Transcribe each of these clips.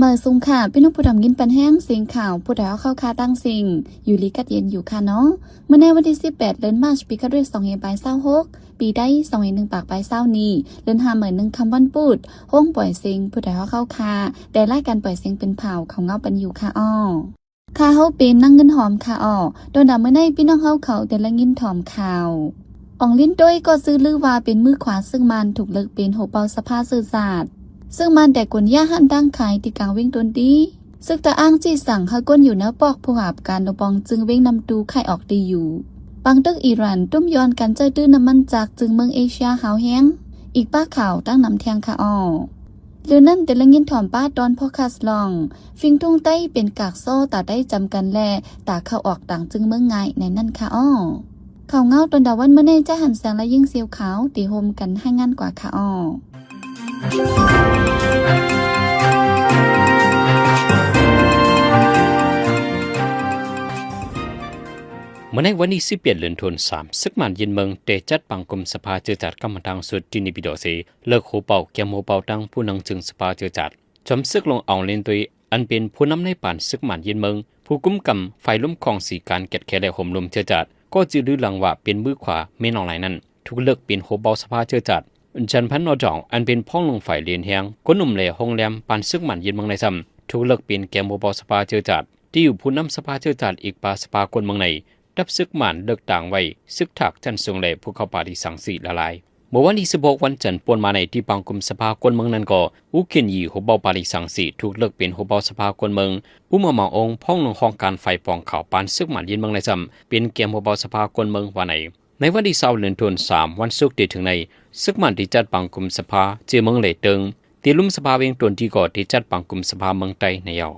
ສະບາຍດີຄ່ະ ພີ່ນ້ອງຜູ້ຮັບຍິນປັນແຮງ ສຽງຂ່າວຜູ້ຖອຍເຮົາເຂົ້າຄ່າຕ່າງເສັງ ຢູ່ດີກັດເຢັນຢູ່ຄ່ະເນາະ. ມື້ໃນວັນທີສິບແປດ ເດືອນມາດ ປີຄະດວຍ ສອງພັນປາຍຊາວຫົກ ປີໄທ ສອງພັນໜຶ່ງປາຍຊາວນີ້ ເດືອນຫ້າ ມື້ໜຶ່ງຄ່ຳ ວັນພຸດ ໂຮງປ່ອຍເສັງຜູ້ຖອຍເຮົາເຂົ້າຄ່າ ແຕ່ລາຍການປ່ອຍເສັງເປັນພາວ ເຂົ້າເງົາປັນຢູ່ຄ່ະອໍ. ຂ້າເຮົາເປັນນາງເງິນຫອມຄ່ະອໍ. ໂຕໜ້າມື້ໃນ ພີ່ນ້ອງເຮົາເຂົາແຕ່ລະຍິນຖອມຂ່າວ ອອງລິນໂຕຍ ກໍຊື່ລືວ່າເປັນມືຂວາເຊິ່ງໝັ້ນ ຖືກເລືອກເປັນຫົວເປົ່າສະພາເຊື້ອຊາດ. ເຊິ່ງໝັ້ນແຕ່ກົນຢາຮ້ານຕ່າງຂາຍທີ່ກາງວຽງຕົນຕີ. ຊຶກຕະອາງຈີ່ສັ່ງໃຫ້ຄົນຢູ່ແນວປອກຜູ້ຮັບການລົງປອງຈຶງວຽງນ້ຳຕູຂາຍອອກທີ່ຢູ່. ປາງຕຶກອີຣານຕຸ້ມຍ້ອນການໃຊ້ຕື້ນ້ຳມັນຈາກຈຶງເມືອງເອເຊຍຫາວແຮງ ອີກປ້າຂ່າວຕັ້ງນຳແທງຄ່ະອໍ. ຫຼືນັ້ນແຕ່ລະຍິນຖອມປ້າຕອນພອດຄາສລອງ ຟິງທຸງໄຕເປັນກາກຊໍ ຕາໄດ້ຈຳກັນແລະ ຕາເຂົ້າອອກຕ່າງຈຶງເມືອງງ່າຍໃນນັ້ນຄ່ະອໍ. ຂ່າວເງົາຕອນດາວັນມື້ໃນ ຈະຫັນແສງ ແລະ ຍິງສຽວຂາວ ທີ່ຮ່ວມກັນລາຍງານກວ່າຄ່ະອໍ. ເມື່ອໃນວັນທີສິບເອັດ ເດືອນທັນວາ ຊຶກໝັ້ນຢ້ຽນເມືອງ ໄດ້ຈັດປາງກຸມສະພາເຈີຈັດກຳມະທານຊຸດທີ່ເນປິໂດເຊ ເລີກໂຮເປົ່າ ແກມໂຮເປົ່າຕັ້ງຜູ້ນຳເຊິ່ງສະພາເຈີຈັດ ຈອມຊຶກຫຼວງອອງເລນໂຕຍ ອັນເປັນຜູ້ນຳໃນປານຊຶກໝັ້ນຢ້ຽນເມືອງ ຜູ້ກຸມກຳຝ່າຍລົມຂອງສີການແກດແຂແລະໂຮມລົມເຊື້ອຊາດ ກໍຈື່ລືຫຼັງວ່າເປັນມືຂວາແມ່ນອອງລາຍນັ້ນ ຖືກເລືອກເປັນຫົວເປົ່າສະພາເຊື້ອຊາດ. ຈັນພັນນໍດອງ ອັນເປັນພໍ່ຫຼວງຝ່າຍເລນແຮງ ໂກນົມ ແລະ ໂຮງແຮມ ປານຊຶກໝັ້ນຢ້ຽນເມືອງໃນຊ້ຳ ຖືກເລືອກເປັນແກມຫົວເປົ່າສະພາເຊື້ອຊາດ ທີ່ຢູ່ຜູ້ນຳສະພາເຊື້ອຊາດ ອີກປາສະພາຄົນເມືອງໃນ ດັບຊຶກໝັ້ນເລືອກຕັ້ງໄວ້ ຊຶກທາກຊັ້ນສູງ ແລະ ຜູ້ເຂົ້າປະຕິສັງສີຫຼາຍໆ. ເມື່ອວັນທີສິບຫົກ ວັນຈັນປົນມາໃນ ທີ່ປາງກຸມສະພາຄົນເມືອງນັ້ນກໍ ອູເຄນຢີ ຫົວເປົ່າປາລິສັງສີ ຖືກເລືອກເປັນຫົວເປົ່າສະພາຄົນເມືອງ, ອູມາມາອົງ ຮອງໜຶ່ງຫ້ອງການຝ່າຍປອງຂ່າວ ປານຊຶກໝັ້ນຢ້ຽນເມືອງໃນຊ້ຳ ເປັນແກມຫົວເປົ່າສະພາຄົນເມືອງວ່າໃນ. ໃນວັນທີຊາວ ເດືອນທັນວາ ວັນສຸກທີ່ເຖິງໃນ ຊຶກໝັ້ນທີ່ຈັດປາງກຸມສະພາເຈເມືອງເລເຕີງ ທີ່ລຸ່ມສະພາວຽງຕົນທີ່ກໍທີ່ຈັດປາງກຸມສະພາເມືອງໃຕ້ໃນເຍົາ.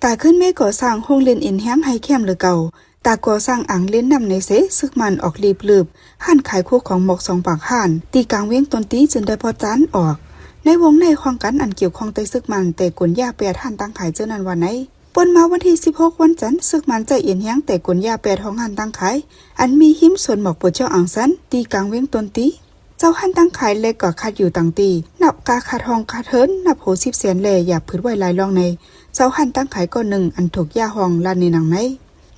ຕາຂຶ້ນເມກໍ່ສ້າງໂຮງຫຼິ້ນເອັນແຮມໃຫ້ແຄມເຫຼືອເກົ່າ, ຕາກໍ່ສ້າງອ່າງຫຼິ້ນນ້ຳໃນເຊ, ຊຶກໝັ້ນອອກລີບລືບ, ຮ້ານຂາຍຄູ່ຂອງໝອກສອງປາກຮ້ານ ທີ່ກາງວຽງຕົນຕີຈຶ່ງໄດ້ປະຈານອອກ. ໃນວົງໃນຫ້ອງການອັນກ່ຽວຂ້ອງໃຕ້ຊຶກໝັ້ນແຕ່ກົນຢາແປດຮ້ານຕັ້ງຂາຍເຈົ້ານັ້ນວ່າໃນ. ປົນມາວັນທີສິບຫົກ ວັນຈັນ, ຊຶກໝັ້ນໃຊ້ເອັນແຮງແຕ່ກົນຢາແປດຫ້ອງຮ້ານຕັ້ງຂາຍ ອັນມີຮິມສວນໝອກໂປຈອງອັງຊັນ ທີ່ກາງວຽງຕົນຕີ. ເຈົ້າຮ້ານຕັ້ງຂາຍແລະກໍຂັດຢູ່ຕ່າງທີ່ ນັບກາຂັດຫ້ອງຂັດເຫີນ ນັບຫົວສິບແສນແລະຢາຜືດໄວ້ຫຼາຍລອງໃນ ເຈົ້າຮ້ານຕັ້ງຂາຍກ້ອນໜຶ່ງ ອັນຖືກຢາຫ້ອງລານໃນໜັງໃນ.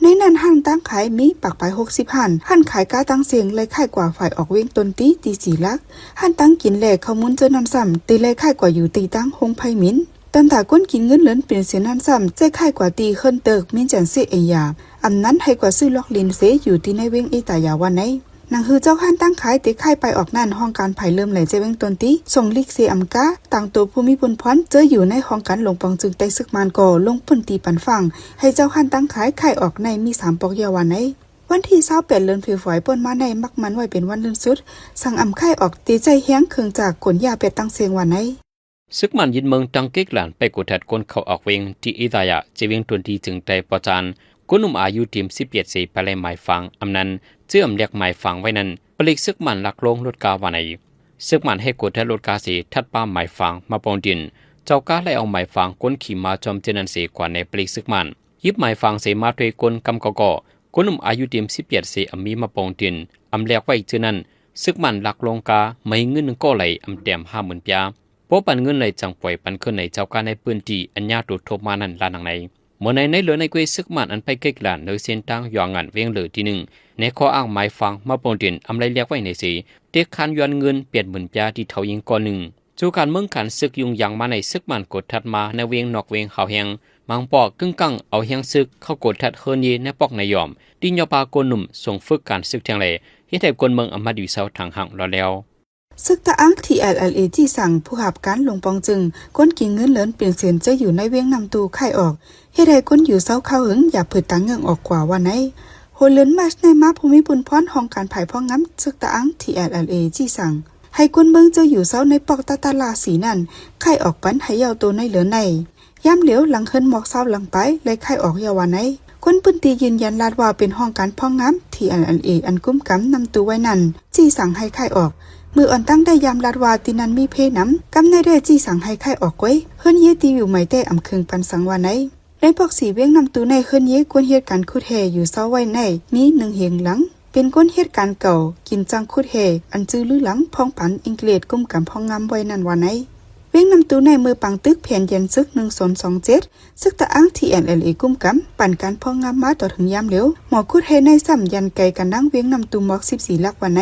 ໃນນັ້ນຮ້ານຕັ້ງຂາຍມີປາກປາຍຫົກສິບຮ້ານ, ຮ້ານຂາຍກາຕ່າງເສັງໄລ່ຄ້າຍກວ່າຝ່າຍອອກວຽງຕົນຕີ ຕີສີ່ຫຼັກ, ຮ້ານຕັ້ງກິນແລະເຂົ້າມູນເຈົ້ານັ້ນຊ້ຳ ຕີໄລ່ຄ້າຍກວ່າຢູ່ຕີຕັ້ງໂຮງໄຟມິນ. ຕອນຕາຄົນກິນເງິນເດືອນເປັນເສນນັ້ນຊ້ຳ ໃຊ້ຄ້າຍກວ່າຕີເຮືອນຕຶກມິນຈັນເຊເອຍາ, ອຳນັ້ນໃຫ້ກວ່າຊື້ລັອກລິນເຊຢູ່ທີ່ໃນວຽງເອຕາຢາວ່າໃນ. ໜັງສືເຈົ້າຮ້ານຕັ້ງຂາຍເຕະຄ້າຍໄປອອກນັ້ນ ຫ້ອງການໄພເລີ່ມໄຫຼໃຈແວງຕົນຕີ ສົ່ງລິກເຊອຳກາ ຕ່າງໂຕຜູ້ມີບຸນພອນ ເຈີຢູ່ໃນຫ້ອງການຫຼວງປອງຈຶ່ງໃຕ້ຊຶກໝັ້ນກໍລົງພື້ນທີ່ປັນຟັງ ໃຫ້ເຈົ້າຮ້ານຕັ້ງຂາຍຄ້າຍອອກໃນມີສາມປອກຢ່າວ່າໃນ. ວັນທີຊາວແປດ ເດືອນເຟບຣວາຣີ ປົນມາໃນ ມັກໝັ້ນໄວ້ເປັນວັນລື່ນສຸດ ສັ່ງອຳຄ້າຍອອກເຕໃຊ້ແຮງເຄື່ອງຈັກກົນຢາແປດຕັ້ງເສັງວ່າໃນ. ຊຶກໝັ້ນຢ້ຽນເມືອງຕັ້ງເກັກຫຼານໄປກວດຮັດຄົນເຂົ້າອອກວຽງ ທີ່ເອຕາຢາ ເຈວຽງຕົນຕີຈຶ່ງໄດ້ປະຈານ ຄົນໜຸ່ມອາຍຸຕຽມສິບເຈັດເສ ໄປໄລ່ໝາຍຟັງ ອຳນັ້ນ ເຈີອຳແລກໝາຍຟັງໄວ້ນັ້ນ ປະລິກຊຶກໝັ້ນລັກລົງລົດກາວ່າໃນ. ຊຶກໝັ້ນໃຫ້ກວດຮັດລົດກາເສ ຖັດປ່າໝາຍຟັງມາປ່ອງດິນ ເຈົ້າກາໄລ່ເອົາໝາຍຟັງຄົນຂີ່ມາຈອມເທື່ອນັ້ນເສ ກວ່າໃນປະລິກຊຶກໝັ້ນ ຢິບໝາຍຟັງເສມາໂດຍກົນກຳກໍກໍ ຄົນໜຸ່ມອາຍຸຕຽມສິບເຈັດເສ ອຳມີມາປ່ອງດິນ ອຳແລກໄວ້ເທື່ອນັ້ນ ຊຶກໝັ້ນລັກລົງກາ ມາໃຫ້ເງິນໜຶ່ງກໍໄລ່ອຳແຕ້ມຫ້າໝື່ນປຽ. ບໍ່ປັນເງິນໄດ້ຈັ່ງປ່ອຍປັນຄືນໃນເຈົ້າການໃນພື້ນທີ່ອັນຍາໂຕທົບມານັ້ນລະໜັງໃນ. ເມື່ອໃນໃນເຫຼືອໃນເກວຍຊຶກໝັ້ນອັນໄປເກັກຫຼານເນີເສັ້ນທາງຢອງງານວຽງເລີທີໜຶ່ງ ໃນຂໍ້ອ້າງໝາຍຟັງມາປ່ອງດິນອຳໄລ່ແລກໄວ້ໃນເສ ເຕະຄານຍ້ອນເງິນແປດໝື່ນປຽທີ່ເຖົ້າຍິງກ່ອນໜຶ່ງ. ສູ່ການເມືອງການຊຶກຫຍຸ້ງຢາງມາໃນ ຊຶກໝັ້ນກົດທັດມາໃນວຽງນອກວຽງຫາວແຮງ ບາງປອກກຶ່ງກັງເອົາແຮງຊຶກເຂົ້າກົດທັດເຮືອນເຍໃນປອກໃນຢອມ ທີ່ຍໍພາຄົນໜຸ່ມສົ່ງຝຶກການຊຶກແທງແລ ເຮັດໃຫ້ຄົນເມືອງອຳມາດຢູ່ເຊົາທາງຫ່າງລອດແລ້ວ. ຊຶກຕະອາງ ທີແອລແອລເອ ຈີ່ສັ່ງ ຜູ້ຮັບການລົງປອງຈຶງ ຄົນກິນເງິນເດືອນເປັນເສນເຈີຢູ່ໃນວຽງນ້ຳຕູຄ້າຍອອກ ເຮັດໃຫ້ຄົນຢູ່ເຊົາຄາວຫຶງ ຢາຜືດຕາເງືອກອອກກວ່າວ່າໃນ. ຫົວເດືອນມາດໃນມາ ຜູ້ມີບຸນພອນຫ້ອງການຝ່າຍພອງງາມຊຶກຕະອາງ ທີແອລແອລເອ ຈີ່ສັ່ງ ໃຫ້ຄົນເມືອງເຈີຢູ່ເຊົາໃນປອກຕາຕະລາສີນັ້ນ ຄ້າຍອອກປັນໃຫ້ເຍົາໂຕໃນເດືອນໃນ. ຍາມຫຼຽວຫຼັງເຮືອນໝອກຊາວຫຼັງໄປ ໄລ່ຄ້າຍອອກຢ່າວ່າໃນ. ຄົນພື້ນທີ່ຢືນຢັນລາດວ່າເປັນຫ້ອງການພອງງາມ ທີແອລແອລເອ ອັນກຸມກຳນ້ຳຕູໄວ້ນັ້ນ ຈີ່ສັ່ງໃຫ້ຄ້າຍອອກ. ມື້ອ່ອນຕັ້ງໄດ້ຍາມລາດວ່າທີ່ນັ້ນມີເພນຳ, ກຳໃນໄດ້ຈີ່ສັ່ງໃຫ້ຄ້າຍອອກກວຍ. ເຮືອນເຍທີ່ຢູ່ໃໝ່ແຕ່ອຳເຄິ່ງປັນສັງວ່າໃນ. ໃນປອກສີວຽງນ້ຳຕູໃນເຮືອນເຍຄວນເຮັດການຂຸດແຮ່ຢູ່ເຊົາໄວ້ໃນມີໜຶ່ງເຮງຫຼັງ ເປັນຄົນເຮັດການເກົ່າ ກິນຈ້າງຂຸດແຮ່ ອັນຈື່ລືຫຼັງພອງປັນ ເອັງເກລດ ກຸມກຳພອງງາມໄວ້ນັ້ນວ່າໃນ. ວຽງນ້ຳຕູໃນ ເມືອປາງຕຶກແຜນຢັນສຶກໜຶ່ງສອງສອງເຈັດ ຊຶກຕະອາງ ທີເອັນແອລເອ ກຸ້ມກຳ ປັນການພອງງາມມາຕໍ່ເຖິງຍາມຫຼຽວ. ໝໍຂຸດແຮ່ໃນຊ້ຳຢັນໄກການນາງວຽງນ້ຳຕູໝອກສິບສີ່ຫຼັກວ່າໃນ.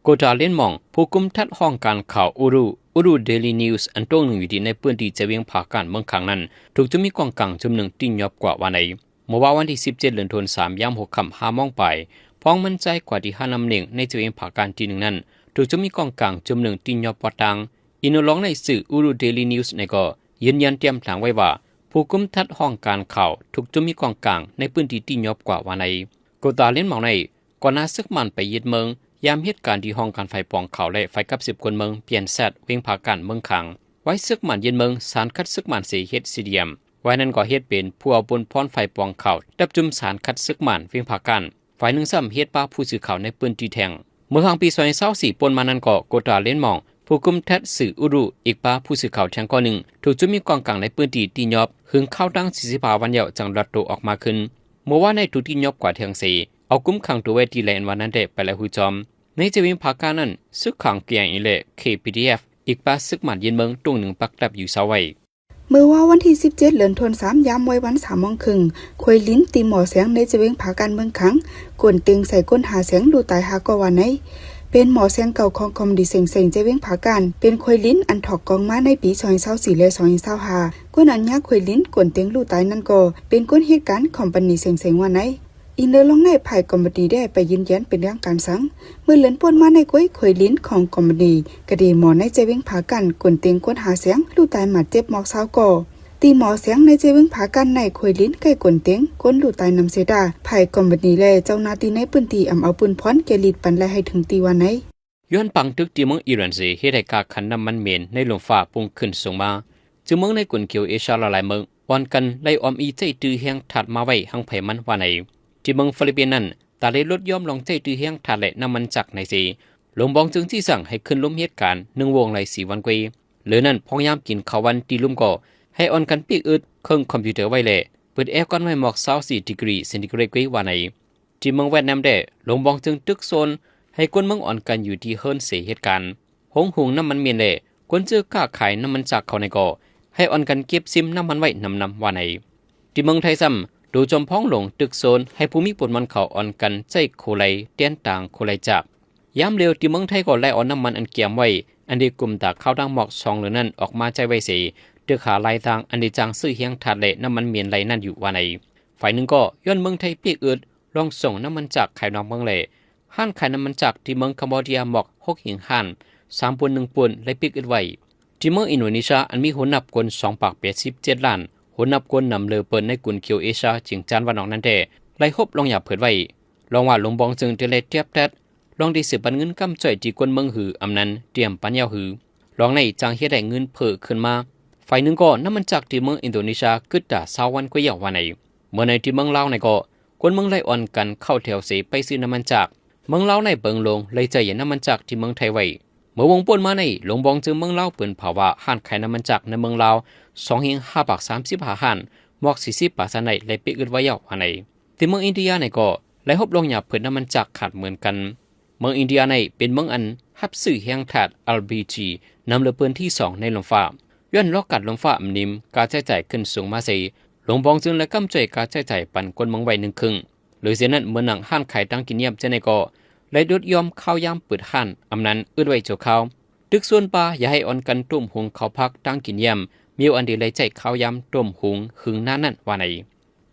ໂກຕາ ເລນມອງ ຜູ້ກຸມທັດຫ້ອງການຂ່າວອູລຸ ອູລຸ ເດລີ ນິວສ໌ ອັນໂຕ່ງໜຶ່ງຢູ່ທີ່ໃນພື້ນທີ່ໃຈວຽງຜາການເມືອງຄາງນັ້ນ ຖືກຈຸມມີກອງກາງຈຸມໜຶ່ງຕີຫຍໍບກວ່າວ່າໃນ. ເມື່ອວານວັນທີສິບເຈັດ ເດືອນໂທນສາມ ຍາມຫົວຄ່ຳຫ້າໂມງປາຍ ພວກມັນຈ່າຍກວ່າທີ່ຮ້ານນ້ຳເລງໃນແຈວຽງຜາການທີ່ໜຶ່ງນັ້ນ ຖືກຈຸມມີກອງກາງຈຸມໜຶ່ງຕີຫຍອບປອດຕ່າງ. ອີໂນລອງໃນສື່ ອູລຸ ເດລີ ນິວສ໌ ໃນກໍຢືນຢັນຕຽມຖາງໄວ້ວ່າ ຜູ້ກຸມທັດຫ້ອງການຂ່າວຖືກຈຸມມີກອງກາງໃນພື້ນທີ່ຕີຫຍອບກວ່າວ່າໃນ. ໂກຕາ ເລນມອງ ໃນ ກ່ອນໜ້າຊຶກມານໄປຍຶດເມືອງ ຍາມເຫດການທີ່ຫ້ອງການຝ່າຍປອງຂ່າວ ແລະ ຝ່າຍກັບສືບຄົນເມືອງ ປຽນແຊດ ວຽງຜາການເມືອງຄາງ. ໄວ້ຊຶກມານຍຶດເມືອງ ສານຂັດຊຶກມານເຊເຮັດຊີດຽມ ໄວ້ນັ້ນກໍເຮັດເປັນຜູ້ເອົາບຸນພອນຝ່າຍປອງຂ່າວ ດັບຈຸມສານຂັດຊຶກມານວຽງຜາການ. ຝ່າຍໜຶ່ງຊ້ຳເຮັດປາຜູ້ສື່ຂ່າວໃນພື້ນທີ່ແທງ. ເມື່ອຫາງປີສອງພັນຊາວສີ່ ປົນມານັ້ນກໍ ໂກຕາ ເລນມອງ ຜູ້ກຸມທັດສື່ອຸລຸ ອີກປາຜູ້ສື່ຂ່າວແທງກໍໜຶ່ງ ຖືກຈຸມມີກອງກາງໃນພື້ນທີ່ຕີຫຍອບ ຫຶງຄາວຕັ້ງສີ່ສິບຫ້າວັນແລ້ວ ຈັ່ງລັດໂຕອອກມາຄືນ. ເມື່ອວານໃນຖືກຕີຫຍອບກວ່າແທງເສ ເອົາຄຸມຂັງໂຕໄວ້ທີ່ແລນວານນັ້ນແດ່ ໄປລະຫູຈອມ. ໃນຈະວິງຜາການນັ້ນ ຊຶກຂັງ KIA ແລະ KPDF ອີກປາຊຶກມານຢືນເມືອງ ໂຕງໜຶ່ງປັກດັບຢູ່ເຊົາໄວ້. ເມື່ອວານວັນທີສິບເຈັດ ເດືອນໂທນສາມ ຍາມໄວວັນສາມໂມງເຄິ່ງ ຂວຍລິນຕີໝໍແສງໃນຈະວິງຜາການເມືອງຄັງ ກວນເຕັງໃສ່ຄົນຫ້າແສງ ລູກຕາຍຫ້າກໍວ່າໃນ. ເປັນໝໍແສງເກົ່າຂອງຄອມມານີເສັງເສັງ ຈະວິງຜາການ ເປັນຂວຍລິນອັນຖອກກອງມາໃນປີສອງພັນຊາວສີ່ ແລະ ສອງພັນຊາວຫ້າ. ຄົນອັນຍາຂວຍລິນກວນເຕັງລູກຕາຍນັ້ນກໍເປັນຄົນເຮັດການຄອມມານີເສັງເສັງວ່າໃນ. ອີເນລອງໃນ ພາຍກຳມະຕີແດ່ໄປຢືນຢັນເປັນທາງການສັງ ເມື່ອເດືອນປົນມາໃນ ກວຍຂວຍລິນຂອງກຳມະຕີກະດີໝໍໃນເຈວິງຜາກັນ ກົນເຕັງຄົນຫ້າແສງ ລູກຕາຍມາເຈັບໝອກຊາວກໍ. ຕີໝໍແສງໃນເຈວິງຜາກັນໃນ ຂວຍລິນໃກ້ກົນເຕັງຄົນລູກຕາຍນຳເສດາ ພາຍກຳມະຕີແລະເຈົ້າໜ້າທີ່ໃນພື້ນທີ່ອຳເອົາປືນພອນແກ່ລິດປັນໄລ່ໃຫ້ເຖິງຕີວ່າໃນ. ຍ້ອນປາງຕຶກທີ່ເມືອງອີຣານເສ ເຮັດໃຫ້ຄ່າຄັນນ້ຳມັນເມນໃນລົມຟ້າພຸ່ງຂຶ້ນສູງມາ ຈຶ່ງເມືອງໃນກົນເຂດເອເຊຍຫຼາຍໆເມືອງ ອ່ອນກັນໄລ່ອອມອີໃຊ້ຕື້ແຮງທາດມາໄວ້ຮັ່ງໃຜມັນວ່າໃນ. ທີ່ເມືອງຟີລິບປິນນັ້ນ ຕາໄດ້ລົດຍອມລອງໃຊ້ຕື້ແຮງທາດ ແລະ ນ້ຳມັນຈັກໃນເສ ຫຼວງບອງຈຶ່ງຊີ້ສັ່ງໃຫ້ຂຶ້ນລົມເຮັດການໜຶ່ງວົງໄລ່ສີ່ວັນກວ່າ. ເຫຼືອນັ້ນ ພອງຍາມກິນເຂົ້າວັນທີ່ລຸ່ມກໍໃຫ້ອ່ອນກັນປີກອຶດເຄື່ອງຄອມພິວເຕີໄວ້ ແລະ ເປີດແອກອນໄວ້ໝອກຊາວສີ່ດີກຣີເຊັນຕີເກຣດກວ່າໃນ. ທີ່ເມືອງຫວຽດນາມແດ່ ຫຼວງບອງຈຶ່ງຕຶກໂຊນໃຫ້ຄົນເມືອງອ່ອນກັນຢູ່ທີ່ເຮືອນເສເຮັດການ. ໂຮງຫຸງນ້ຳມັນເມນ ແລະ ຄົນຊື້ຄ້າຂາຍນ້ຳມັນຈາກເຂົາໃນກໍໃຫ້ອ່ອນກັນເກັບຊິມນ້ຳມັນໄວ້ນຳໆວ່າໃນ. ທີ່ເມືອງໄທຊ້ຳ ໂຕຈອມພອງຫຼວງຕຶກໂຊນໃຫ້ຜູ້ມີປວນມັນເຂົາອ່ອນກັນໃຊ້ໂຄໄລແທນຕາງໂຄໄລຈາກ. ຍາມລຽວທີ່ເມືອງໄທກໍໄລ່ເອົານ້ຳມັນອັນກຽມໄວ້ ອັນໄດ້ກຸມຕາຄາວຕັ້ງໝອກສອງເດືອນນັ້ນອອກມາໃຊ້ໄວ້ເສ ຕຶກຫາລາຍທາງອັນໄດ້ຈ້າງຊື້ແຮງທາດ ແລະ ນ້ຳມັນເມນໄລ່ນັ້ນຢູ່ວ່າໃນ. ຝ່າຍໜຶ່ງກໍຍ້ອນເມືອງໄທປີກອຶດ ລອງສົ່ງນ້ຳມັນຈາກຂາຍນອກເມືອງ ແລະ ຮ້ານຂາຍນ້ຳມັນຈາກທີ່ເມືອງຄຳບອດເດຍໝອກຫົກແຫ່ງຮ້ານ ສາມປວນໜຶ່ງປວນໄລ່ປີກອຶດໄວ້. ທີ່ເມືອງອິນໂດເນເຊຍ ອັນມີຄົນນັບຄົນສອງປາກແປດສິບເຈັດລ້ານ ຄົນນັບຄົນນຳເລີເປີນໃນກຸນເຂດເອເຊຍຈຽງຈານວັນອອກນັ້ນແດ່ ໄລ່ຮົບລອງຢາເຜີດໄວ້. ລອງວ່າຫຼວງບອງຈຶ່ງໄດ້ໄລ່ຕຽບແຕັດ ລອງໄດ້ສືບປັນເງິນກຳຈ້ອຍທີ່ຄົນເມືອງຫື ອຳນັ້ນຕຽມປັນຍາວຫື ລອງໃນຈັ່ງເຮັດໃຫ້ເງິນເພີ່ມຂຶ້ນມາ. ຝ່າຍໜຶ່ງກໍນ້ຳມັນຈາກທີ່ເມືອງອິນໂດເນເຊຍກຶດຕາຊາວວັນກວ່າຢາວວ່າໃນ. ເມື່ອໃນທີ່ເມືອງລາວໃນກໍ ຄົນເມືອງໄລ່ອ່ອນກັນເຂົ້າແຖວເສໄປຊື້ນ້ຳມັນຈາກ. ເມືອງລາວໃນເບິ່ງລົງໄລ່ຈ່າຍນ້ຳມັນຈາກທີ່ເມືອງໄທໄວ້. ເມື່ອວົງປ່ນມາໃນ ຫຼວງບອງຈຶ່ງເມືອງລາວເປີນເຜີຍວ່າ ຮ້ານຂາຍນ້ຳມັນຈາກໃນເມືອງລາວສອງແຫ່ງຫ້າປາກສາມສິບຫ້າຮ້ານ ໝອກສີ່ສິບປາກຊານໄດ້ໄລ່ປິດອຶດໄວ້ແລ້ວວ່າໃນ. ທີ່ເມືອງອິນເດຍໃນກໍໄລ່ຮົບລອງຢາເຜີດນ້ຳມັນຈາກຂາດເໝືອນກັນ. ເມືອງອິນເດຍໃນເປັນເມືອງອັນຮັບຊື້ແຮງທາດ ແອລພີຈີ ນຳເລີເປີນທີສອງໃນລົມຟ້າ. ຍ້ອນລອກກາດລົມຟ້າອຳນິມ ຄ່າໃຊ້ຈ່າຍຂຶ້ນສູງມາເສ ຫຼວງບອງຈຶ່ງໄດ້ກຳຈ້ອຍຄ່າໃຊ້ຈ່າຍປັນຄົນເມືອງໄວ້ໜຶ່ງເຄິ່ງ. ຫຼືເຊັ່ນນັ້ນ ເມື່ອນັ່ງຮ້ານຂາຍຕ່າງກິນຢ້ຽມເຊັ່ນໃດກໍໄດ້ລົດຍອມຄາວຍາມເປີດຮ້ານ ອຳນັ້ນອຶດໄວ້ຊົ່ວຄາວ. ຕຶກສ່ວນປ່າຢ່າໃຫ້ອ່ອນກັນຕົ້ມຫຸງເຂົ້າພັກຕ່າງກິນຢ້ຽມ ມີອັນດີໄດ້ໃຊ້ຄາວຍາມຕົ້ມຫຸງຫຶງນານນັ້ນວ່າໃນ.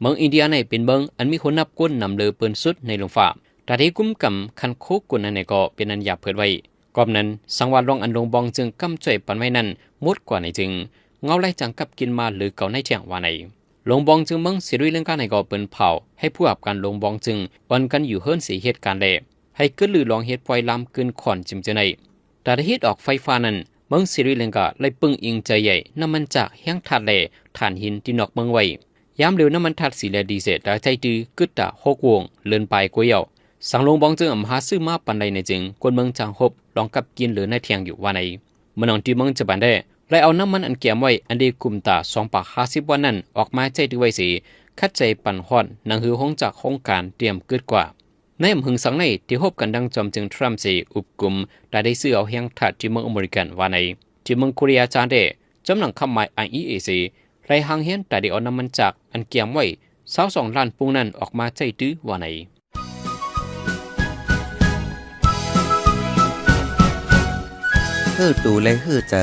ເມືອງອິນເດຍໃນເປັນເມືອງອັນມີຄົນນັບຄົນນຳເລີເປີນສຸດໃນໂລກຟ້າ. ຕາທີ່ກຸມກຳຄັນໂຄກົນນັ້ນໃນກໍເປັນອັນຢາເຜີດໄວ້. ກອບນັ້ນ ສັງວາດລອງອັນຫຼວງບອງຈຶ່ງກຳຊ່ວຍປັນໄວ້ນັ້ນໝົດກວ່າໃນຈຶ່ງ ເງົາໄຫຼຈັ່ງກັບກິນມາຫຼືເກົ່າໃນແທງວ່າໃນ. ຫຼວງບອງຈຶ່ງເມືອງສຣີລັງກາໃນກໍເປັນເຜົ່າໃຫ້ຜູ້ຮັບການຫຼວງບອງຈຶ່ງອ່ອນກັນຢູ່ເຮືອນເສເຮັດການແລ ໃຫ້ເກີດລືລອງເຮັດປ່ອຍລາມກືນຂອນຈິມເຈີໃນ. ຕາໄດ້ເຮັດອອກໄຟຟ້ານັ້ນ ເມືອງສຣີລັງກາໄດ້ປຶງອີງໃຈໃຫຍ່ນ້ຳມັນຈາກແຮງທາດແລຖ່ານຫີນທີ່ນອກເມືອງໄວ້. ຍາມເລວນ້ຳມັນທາດສີແລດີເສດຕາໃຊ້ຈື່ກຶດຕາຫົກໂວງເລີນປາຍກວ່າເຍົາ. ສັງຫຼວງບອງຈຶ່ງອຳຫາຊື້ມາປັນໄດ້ໃນຈຶ່ງ ຄົນເມືອງຈາງຮົບລອງກັບກິນເລີນໃນແທງຢູ່ວ່າໃນ. ເມືອງໜອງທີ່ເມືອງຈະບານແດ້ ໄດ້ເອົານ້ຳມັນອັນກຽມໄວ້ ອັນໄດ້ກຸມຕາສອງປາກຫ້າສິບວັນນັ້ນອອກມາໃຊ້ຖືໄວ້ເສ ຂັດໃຈປັນຮອດໜັງຮືໂຮງຈັກໂຮງການຕຽມກຶດກວ່າ. ໃນອຳເພິງສັງໃນທີ່ຮົບກັນດັ່ງຈອມຈຶ່ງທຣຳເສອຸບກຸມ ຕາໄດ້ຊື້ເອົາແຮງທາດທີ່ເມືອງອາເມລິກັນວ່າໃນ. ທີ່ເມືອງໂຄເຣຍຈານແດ່ ຈຳໜັງຄຳໝາຍ ໄອເອເອ ເສ ໄລ່ຫ້າງແຮນຕາໄດ້ເອົານ້ຳມັນຈາກອັນກຽມໄວ້ຊາວສອງລ້ານປຸ້ງນັ້ນອອກມາໃຊ້ຕື້ວ່າໃນ. ເຮີ້ໂຕແລເຮີ້ໃຈ,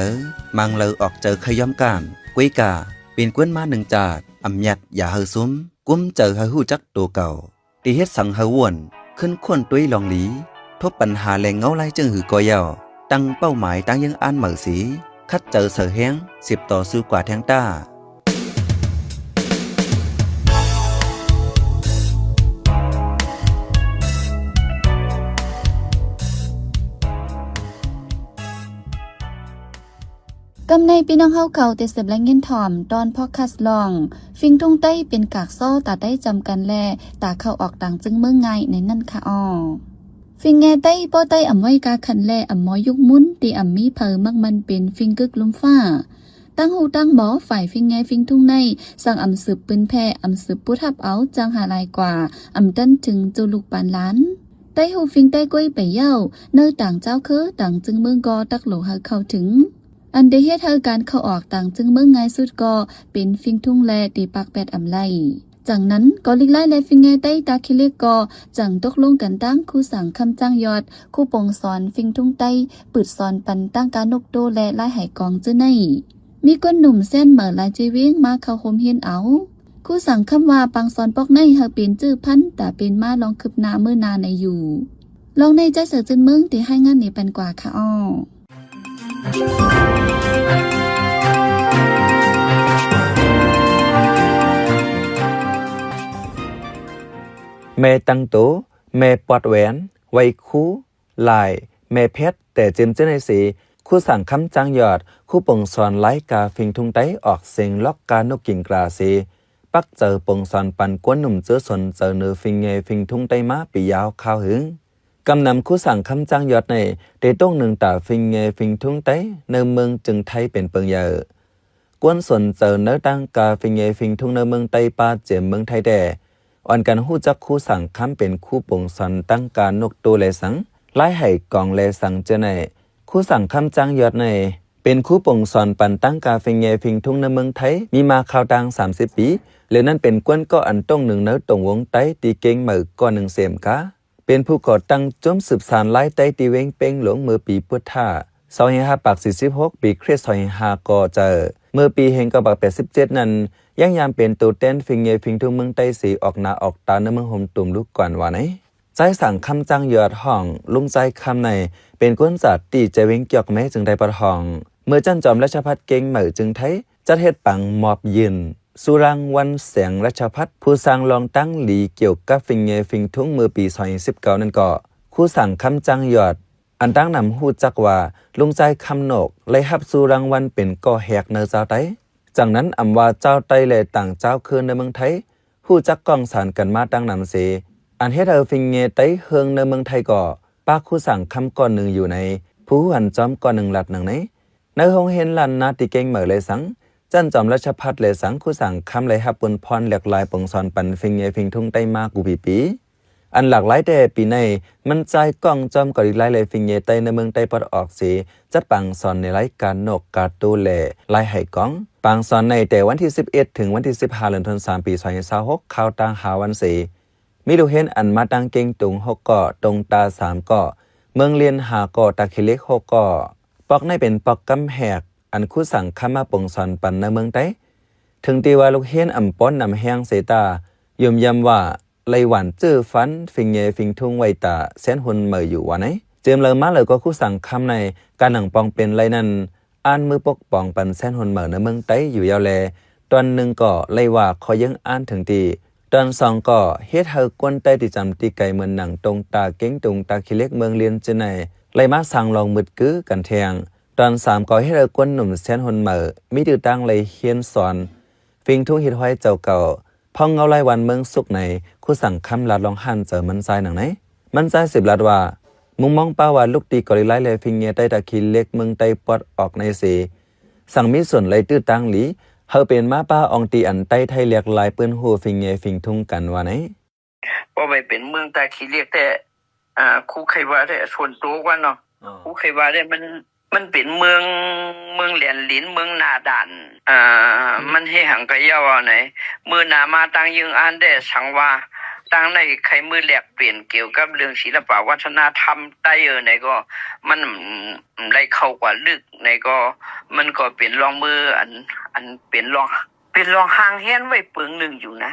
ມັງເລີອອກໃຈຂະຍອມການ, ກວຍກາ ເປັນກວນມາໜຶ່ງຈາດ, ອຳຍັດຢ່າໃຫ້ຊຸມ, ກຸມໃຈໃຫ້ຮູ້ຈັກໂຕເກົ່າ. ທີ່ເຮັດສັງໃຫ້ວົນ, ຂຶ້ນຄົ້ນຕົວລອງຫຼີ, ທົບບັນຫາແລະເງົາລາຍຈຶ່ງຫື່ນກໍເຍົາ, ຕັ້ງເປົ້າໝາຍຕັ້ງຍັງອ່ານໃໝ່ເສ, ຂັດໃຈໃສ່ແຮງ, ສືບຕໍ່ສູ້ກວ່າແທງຕ້າ. ກຳໃນພີ່ນ້ອງເຮົາເຂົາໄດ້ສືບລາຍງານຖ່ອມຕອນພອດຄາສລອງ ຟິງທຸງໄຕ້ເປັນກາກຊໍ ຕາໄດ້ຈຳກັນແລ ຕາເຂົ້າອອກຕ່າງຈຶ່ງເມືອງງ່າຍໃນນັ້ນຄະອໍ. ຟິງແງ່ໄຕ້ ປໍໄຕ້ອຳໄວ້ກາຂັນແລ ອຳມໍຍຸກມຸນ ທີ່ອຳມີໃຜມັກມັນເປັນຟິງກຶກລຸ່ມຟ້າ. ຕັ້ງຫູຕັ້ງໝໍ ຝ່າຍຟິງແງ່ຟິງທຸງໃນ ສັງອຳສືບປືນແຜ່ ອຳສືບປູດຮັບເອົາ ຈ້າງຫາຫຼາຍກວ່າ ອຳຕັນເຖິງໂຈລູກປານຫຼານ. ໄຕ້ຫູຟິງແຕ່ກ້ວຍໄປເຍົາ ເນີຕ່າງເຈົ້າຄື ຕ່າງຈຶ່ງເມືອງກໍຕັກໂຫຼໃຫ້ເຂົ້າເຖິງ. ອັນໄດ້ເຮັດໃຫ້ການເຂົ້າອອກຕ່າງຈຶ່ງເມືອງງ່າຍສຸດກໍເປັນຟິງທຸງແລ ທີ່ປາກແປດອຳໄລ. ຈັ່ງນັ້ນ ກໍລິກລາຍແລ ຟິງແງ່ໄຕ້ຕາຂີ້ເຫຼັກກໍຈັ່ງຕົກລົງກັນຕັ້ງຄູສັງຄຳຈ້າງຍອດ ຄູປົງສອນຟິງທຸງໄຕ້ ປຶດສອນປັນຕັ້ງການົກໂຕແລລາຍໄຫກອງຈື່ໃນ. ມີຄົນໜຸ່ມແຊນເໝີຫຼາຍເຈວຽງມາເຂົ້າໂຮມຮຽນເອົາ. ຄູສັງຄຳວ່າ ປາງສອນປອກໃນໃຫ້ເປັນຈື່ພັນ ຕາເປັນມາລອງຄືບໜ້າມື້ໜ້າໃນຢູ່. ລອງໃນໃຈເສືອຈືນເມືອງ ທີ່ໃຫ້ງານນີ້ປັນກວ່າຄະອໍ. ແມ່ຕັ້ງໂຕ, ແມ່ປອດແຫວນ, ໄວຄູ, ລາຍ, ແມ່ແພັດ, ແຕ່ເຈັມເຈ້ນໃນເສ, ຄູສັງຄຳຈ້າງຍອດ, ຄູປົງສອນລາຍກາຟິງທຸງໄຕ້ ອອກເສັງລັອກການົກກິງກລາເສ, ປັກເຈີປົງສອນປັນກວນໜຸ່ມເຈີສົນເຈີເນີຟິງແງ່ຟິງທຸງໄຕ້ມາປີຍາວຄາວຫຶງ. ກຳນຳຄູສັງຄຳຈ້າງຍອດໃນ ໄດ້ຕົງໜຶ່ງຕາຟິງແງ່ຟິງທຸງໄຕ້ ໃນເມືອງຈຶ່ງໄທເປັນເປິງໃຫຍ່. ກວນສົນເຈີໃນຕັ້ງກາຟິງແງ່ຟິງທຸງໃນເມືອງໄຕ້ປະເຈມເມືອງໄທແດ່ ອ່ອນກັນຮູ້ຈັກຄູສັງຄຳເປັນຄູປົງສອນຕັ້ງການົກໂຕແລສັງ, ລາຍໄຫກອງແລສັງເຈີໃນ. ຄູສັງຄຳຈ້າງຍອດໃນ ເປັນຄູປົງສອນປັນຕັ້ງກາຟິງແງ່ຟິງທຸງໃນເມືອງໄທ ມີມາຄາວຕ່າງສາມສິບປີ, ແລະ ນັ້ນເປັນກວນກໍອັນຕົງໜຶ່ງໃນຕົງວົງໄຕ້ທີ່ເກັ່ງໃໝ່ກໍໜຶ່ງເສມກາ. ເປັນຜູ້ກໍ່ຕັ້ງຈຸ້ມສືບສານລາຍໄຕ້ທີ່ເວັງເປັງຫຼົງເມື່ອປີພຸດທະ ສອງພັນຫ້າຮ້ອຍສີ່ສິບຫົກ ປີຄຣິສ ສອງພັນຫ້າຮ້ອຍກໍເຈີ. ເມື່ອປີ ໜຶ່ງພັນເກົ້າຮ້ອຍແປດສິບເຈັດ ນັ້ນ ຍັງຍາມເປັນໂຕແທນຟິງແງ່ຟິງທຸງເມືອງໄຕ້ເສ ອອກໜ້າອອກຕາໃນເມືອງໂຮມຕຸມລູກກວນວ່າໃນ. ຊາຍສັງຄຳຈ້າງຍອດ ຮ້ອງລຸງຊາຍຄຳໃນ ເປັນຄົນຈາດທີ່ໃຈເວັງກຽວກແມ້ ຈຶ່ງໄດ້ປະທ້ອງ. ເມື່ອຈັນຈອມລາຊະພັດເກັ່ງໃໝ່ຈຶ່ງໄທ ຈັດເຮັດປາງມອບຍື່ນຊູລາງວັນແສງລາຊະພັດ ຜູ້ສ້າງລອງຕັ້ງຫຼີກ່ຽວກັບຟິງແງ່ຟິງທຸງເມື່ອປີ ສອງພັນສິບເກົ້າ ນັ້ນກໍ ຄູສັງຄຳຈ້າງຍອດ ອັນຕ່າງນຳຮູ້ຈັກວ່າ ລຸງຊາຍຄຳນົກ ໄດ້ຮັບຊູລາງວັນເປັນກໍແຮກໃນຊາວໄຕ້. ຈັ່ງນັ້ນ ອຳວ່າຊາວໄຕ້ ແລະ ຕ່າງຊາວຄືນໃນເມືອງໄທ ຮູ້ຈັກກ້ອງສານກັນມາຕັ້ງນານເສ, ອັນເຮັດໃຫ້ຟິງແງ່ໄຕ້ເຮືອງໃນເມືອງໄທກໍ ປາກຄູສັງຄຳກ້ອນໜຶ່ງຢູ່ໃນ ຜູ້ຮູ້ຫັນຈອມກ້ອນໜຶ່ງລັດໜັງໃນ. ໃນໂຮງຮຽນລ້ານນາທີ່ເກັ່ງໃໝ່ແລສັງ, ຈັນຈອມລາຊະພັດແລສັງ, ຄູສັງຄຳໄດ້ຮັບບຸນພອນຫຼາກຫຼາຍປົງສອນປັນຟິງແງ່ຟິງທຸງໄຕ້ມາກູປີປີ. ອັນຫຼາກຫຼາຍແຕ່ປີໃນ ມັນຈ່າຍກ້ອງຈອມເກົາຫຼີໃຕ້ ແລະ ຟິງແງ່ໄຕ້ໃນເມືອງໃຕ້ປອດອອກເສ ຈັດປາງສອນໃນລາຍການນົກກາໂຕ ແລະ ລາຍໄຫກອງ. ປາງສອນໃນແຕ່ວັນທີສິບເອັດ ເຖິງວັນທີສິບຫ້າ ເດືອນທັນວາ ປີສອງພັນຊາວຫົກ ຄາວຕ່າງຫ້າວັນເສ ມີລູກຮຽນອັນມາຕັ້ງເກັ່ງຕຸງຫົກກໍ, ຕົງຕາສາມກໍ, ເມືອງລຽນຫ້າກໍ, ຕາຂີ້ເຫຼັກຫົກກໍ. ປອກໃນເປັນປອກກຳແຫກ ອັນຄູສັງຄຳມາປົງສອນປັນໃນເມືອງໃຕ້. ເຖິງທີ່ວ່າລູກຮຽນອຳປ້ອນນຳແຮງເສຕາ ຢ້ອມຢາມວ່າ ໄລ່ຫວານຈື່ຟັນຟິງແງ່ຟິງທຸງໄວ້ຕາແຊນຮຸນໃໝ່ຢູ່ວ່າໃນ. ເຈີມເລີມາເລີຍກໍຄູສັງຄຳໃນການໜັງປອງເປັນໄລ່ນັ້ນ ອ່ານມືປົກປ້ອງປັນແຊນຮຸນໃໝ່ໃນເມືອງໃຕ້ຢູ່ຍາວແລ. ຕອນໜຶ່ງກໍໄລ່ວ່າຂໍເຢີ້ງອ່ານເຖິງທີ່. ຕອນສອງກໍເຮັດໃຫ້ຄົນໃຕ້ທີ່ຈຳທີ່ໄກເໝືອນໜັງຕົງຕາເກັ່ງຕຸງຕາຂີ້ເຫຼັກເມືອງລຽນເຈີໃນ ໄລ່ມາສ້າງລອງມືດກືກັນແທງ. ຕອນສາມກໍເຮັດໃຫ້ຄົນໜຸ່ມແຊນຮຸນໃໝ່ ມີຕື້ຕ່າງໄລ່ຮຽນສອນ ຟິງທຸງຮີດຮອຍເຈົ້າເກົ່າ ພອງເງົາລາຍວັນເມືອງສຸກໃນ ຄູສັງຄຳລາດລອງຫ້ານເຈີມັນຊາຍໜັງໃນ. ມັນຊາຍສືບລາດວ່າ ມຸມມອງປາວ່າ ລຸກຕີເກົາຫຼີໃຕ້ ແລະ ຟິງແງ່ໄຕ້ຕາຂີ້ເຫຼັກເມືອງໃຕ້ປອດອອກໃນເສ ສັງມີສ່ວນໄລ່ຕື້ຕ່າງຫຼີ ເຮົາເປັນມາປາອອງຕີອັນໄຕ້ໄທແຫຼກລາຍ ເປີ້ນຮູ້ຟິງແງ່ຟິງທຸງກັນວ່າໃນ. ບໍ່ແມ່ນເປັນເມືອງຕາຂີ້ເຫຼັກແທ້ ອ່າ ຄູໄຄວ່າແທ້ ສ່ວນໂຕກ່ອນເນາະ ຄູໄຄວ່າແທ້ ມັນ ມັນເປັນເມືອງ ເມືອງແລນລິນ ເມືອງໜ້າດ່ານ ເອີ ມັນເຮັດຫຍັງກະຢ່າເວົ້າໃນ ມື້ໜ້າມາຕ່າງຢືນອ່ານແດ່ ສັງວ່າຕ່າງໃນໄຄມືແລກປ່ຽນກ່ຽວກັບເລື່ອງສິລະປະວັດທະນະທຳໃຕ້ເອີໃນກໍ ມັນໄດ້ເຂົ້າກວ່າເລິກໃນກໍ ມັນກໍເປັນລອງມືອັນ ອັນເປັນລອງ ເປັນລອງຫ່າງແຮນໄວ້ເປິງໜຶ່ງຢູ່ນະ.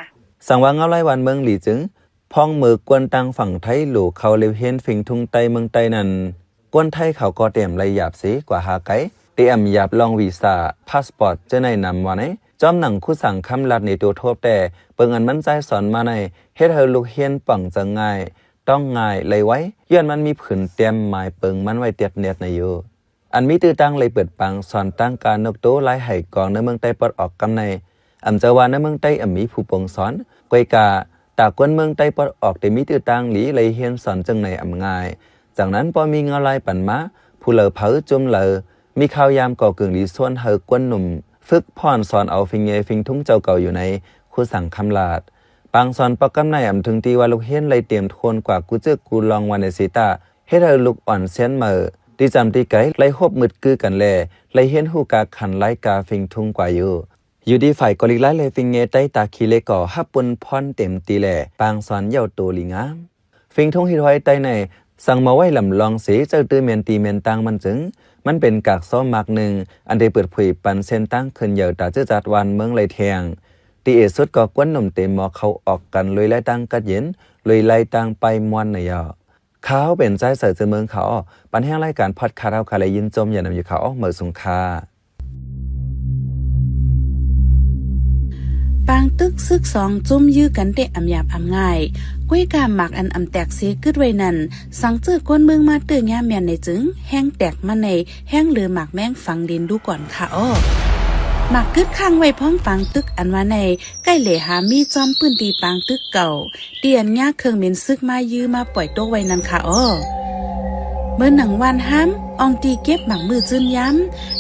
ສັງວ່າເງົາລາຍບ້ານເມືອງຫຼີຈຶ່ງ ພອງເມີກວນຕ່າງຝັ່ງໄທໂຫຼເຂົ້າລຽວຮຽນເຟັງທຸງໃຕ້ເມືອງໃຕ້ນັ້ນ ກວນໄທເຂົາກໍຕຽມໄລ່ຢາບເສກວ່າຫາໄກ ຕຽມຢາບລອງວີຊາ ພາສປອດ ເຈີໃນນຳວ່າໃນ. ຈອມໜັງຄູສັງຄຳລາດນີ້ໂຕໂທບແຕ່ ເບິ່ງອັນມັນຈ່າຍສອນມາໃນ ເຮັດໃຫ້ລູກຮຽນປ່ອງຈະງ່າຍ ຕ້ອງງ່າຍ ໄຫຼໄວ ຍ້ອນມັນມີຜືນຕຽມໝາຍເປິງມັນໄວ້ຕຽດແນດໃນຢູ່. ອັນມີຕື້ຕ່າງໄລ່ເປີດປາງສອນຕັ້ງການົກໂຕລາຍໄຫກອງໃນເມືອງໃຕ້ປອດອອກກຳໃນ ອຳຈະວ່າໃນເມືອງໃຕ້ອຳມີຜູ້ປົງສອນ ກວຍກາ ຕາກວນເມືອງໃຕ້ປອດອອກໄດ້ມີຕື້ຕ່າງຫຼີໄລ່ຮຽນສອນຈຶ່ງໃນອຳງ່າຍ. ຈາກນັ້ນພໍມີເງົາລາຍປັນມາ ຜູ້ເລີເຜີຈຸມເລີ ມີຂ່າວຍາມກໍກຶ່ງຫຼີຊວນໃຫ້ກວນໜຸ່ມຝຶກຜ່ອນສອນເອົາຟິງເງຟິງທຸງເຈົ້າເກົ່າຢູ່ໃນ ຄູສັງຄຳລາດ. ປາງສອນປອກກຳໃນອຳເຖິງທີ່ວ່າລູກຮຽນໄລ່ຕຽມໂທນກວ່າກູເຈີກູລອງວ່າໃນເສຕາ ເຮັດໃຫ້ລູກອ່ອນຊຽນເໝີ ຕີຈຳຕີໄກໄລ່ຮົບມືດກືກັນແລ ໄລ່ຮຽນຮູ້ກາຂັນລາຍກາເຟັງທຸງກວ່າຢູ່. ຢູ່ດີຝ່າຍກໍລິກລາຍແລເຟັງເງໃຕ້ຕາຂີ້ເລກກໍຮັບປຸນພອນເຕັມຕີແລ ປາງສອນເຍົາໂຕລີງາມ. ເຟັງທຸງຮີດຮອຍໃຕ້ໃນ ສັງມາໄວ້ລຳລອງເສ ເຈົ້າຕື້ແມ່ນຕີແມ່ນຕ່າງມັນຈຶ່ງ ມັນເປັນກາກຊອມໝາກໜຶ່ງ ອັນໄດ້ເປີດເຜີຍປັນເສັ້ນທາງຂຶ້ນເຍົາຕາຈື່ຈັດວານເມືອງໄລ່ແທງ. ທີ່ເອສຸດກໍກວນໜຸ່ມເຕັມໝໍເຂົ້າອອກກັນ ລຸຍໄລ່ຕ່າງກັດເຢັນ ລຸຍໄລ່ຕ່າງໄປມ່ວນໃນເຍົາ. ຂ້າເປັນໃຈໃສເຈີເມືອງ ຂ້າອອກ ປັນແຮງລາຍການພອດຄາສເຮົາຄະ ແລະ ຍິນຊົມຢ່ານຳຢູ່ ຂ້າອອກ ເໝີສູງຄ່າ. ປາງຕຶກຊຶກສອງຈຸ້ມຢື້ກັນແຕ່ອຳຫຍາບອຳງ່າຍ ກວຍກາໝາກອັນອຳແຕກເສກຶດໄວ້ນັ້ນ ສັງເຈີກວນເມືອງມາເຕີຍາມແມ່ນໃນຈຶ່ງ ແຮງແຕກມາໃນ ແຮງເຫຼືອໝາກແມງຝັງດິນດູກ່ອນຄ່າອອກ. ໝາກກຶດຄ້າງໄວ້ພ້ອມປາງຕຶກອັນວ່າໃນ ໃກ້ເຫຼຫາມີຈອມພື້ນທີ່ປາງຕຶກເກົ່າ ທີ່ອັນຍາເຄື່ອງບິນຊຶກມາຢື້ມາປ່ອຍຕົກໄວ້ນັ້ນຄ່າອອກ. ເມີໜັງວານຫ້າມ ອ່ອງຕີເກັບໝາກມື້ຈືນຍາມ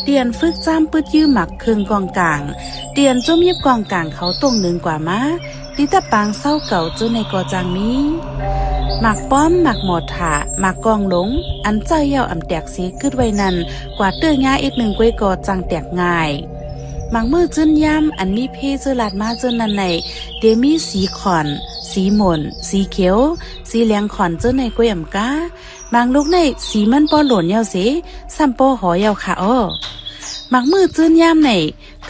ທີ່ອັນຝຶກຈ້າມປຶດຢື້ໝາກເຄື່ອງກອງກາງ ທີ່ອັນຈົມຫຍິບກອງກາງເຂົາຕົງໜຶ່ງກວ່າມາ ທີ່ຕະປາງເຊົາເກົ່າເຈົ້າໃນກໍຈ້າງມີ. ໝາກປ້ອມ ໝາກມໍທາ ໝາກກອງຫຼົງ ອັນເຈົ້າເຍົາອຳແຕກເສກຶດໄວ້ນັ້ນ ກວ່າເຕີຍາອີກໜຶ່ງກວຍກໍຈ້າງແຕກງ່າຍ. ໝາກມື້ຈືນຍາມ ອັນມີເພເຈີລາດມາເຈີນັ້ນໃນ ເດມີສີຂອນ ສີໝົນ ສີຂຽວ ສີແຫຼງຂອນເຈີໃນກວຍອຳກາ ບາງລູກໃນສີມັນບໍ່ໂຫຼນເຍົາເສ ຊ້ຳບໍ່ຫໍເຍົາຄ່າອອກ. ໝາກມື້ຈືນຍາມໃນ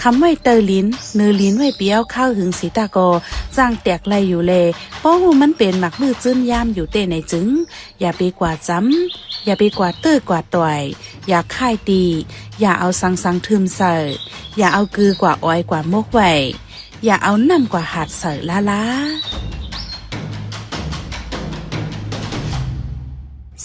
ຄຳໄວ້ເຕີລິນ ເນີລິນໄວ້ປີເອົາຄາວຫຶງສີຕາກໍ ຈ້າງແຕກໄລ່ຢູ່ແລ ບໍ່ຮູ້ມັນເປັນໝາກມື້ຈືນຍາມຢູ່ເຕໃນຈຶ່ງ ຢ່າໄປກວ່າຈຳ ຢ່າໄປກວ່າເຕີກວ່າຕ່ອຍ ຢ່າຄ້າຍຕີ ຢ່າເອົາສັງສັງທຶ່ມໃສ່ ຢ່າເອົາກືກວ່າອອຍກວ່າມົກໄວ້ ຢ່າເອົານ້ຳກວ່າຫາດໃສ່ລ້າ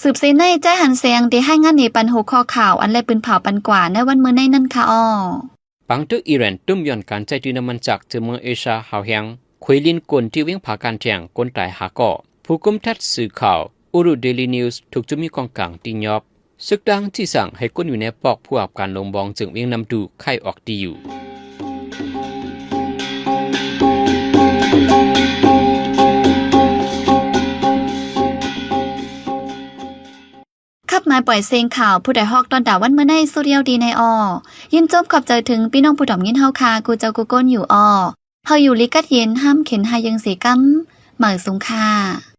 ໆ. ສືບເສໃນ ໃຈຫັນແສງ ໄດ້ຮາຍງານໃຫ້ປັນຫົວຂໍ້ຂ່າວ ອັນແລະປືນເຜົາປັນກວ່າໃນວັນມື້ໃນນັ້ນຄ່າອອກ. ປາງຕຶກອີຣານຕຸ້ມຍ້ອນການໃຊ້ຕື້ນ້ຳມັນຈາກເຈີເມືອງເອຊາຮາວແຮງ ແຂວງເຊກອນ ທີ່ວຽງຜາການແທງ ຄົນຕາຍຫ້າກໍ. ຜູ້ກຸມທັດສື່ຂ່າວ Uru Daily News ຖືກຈຸ້ມມີກອງກາງຕີຫຍອບ. ຊຶກຕ່າງຈີ່ສັ່ງໃຫ້ຄົນຢູ່ໃນປອກຜູ້ຮັບການລົງບອງເຈີງວຽງນ້ຳດູໄຂ້ອອກຕີຢູ່. ຂັບມາປ່ອຍເຊງຂ່າວ ຜູ້ໃດຮອກຕອນດາວັນມື້ໃນ ສຸດຍອດດີໃນອອ. ຍິນຊົມຂອບໃຈເຖິງພີ່ນ້ອງຜູ້ຖອມຍິນເຮົາຄ່າ ກູ່ເຈົ້າກູ່ກົ້ນຢູ່ອ. ເຮົາຢູ່ລີກັດເຢັນ ຫ້າມເຂັນຫາຍເຢິງເສກຳ ໝາຍສູງຄ່າ.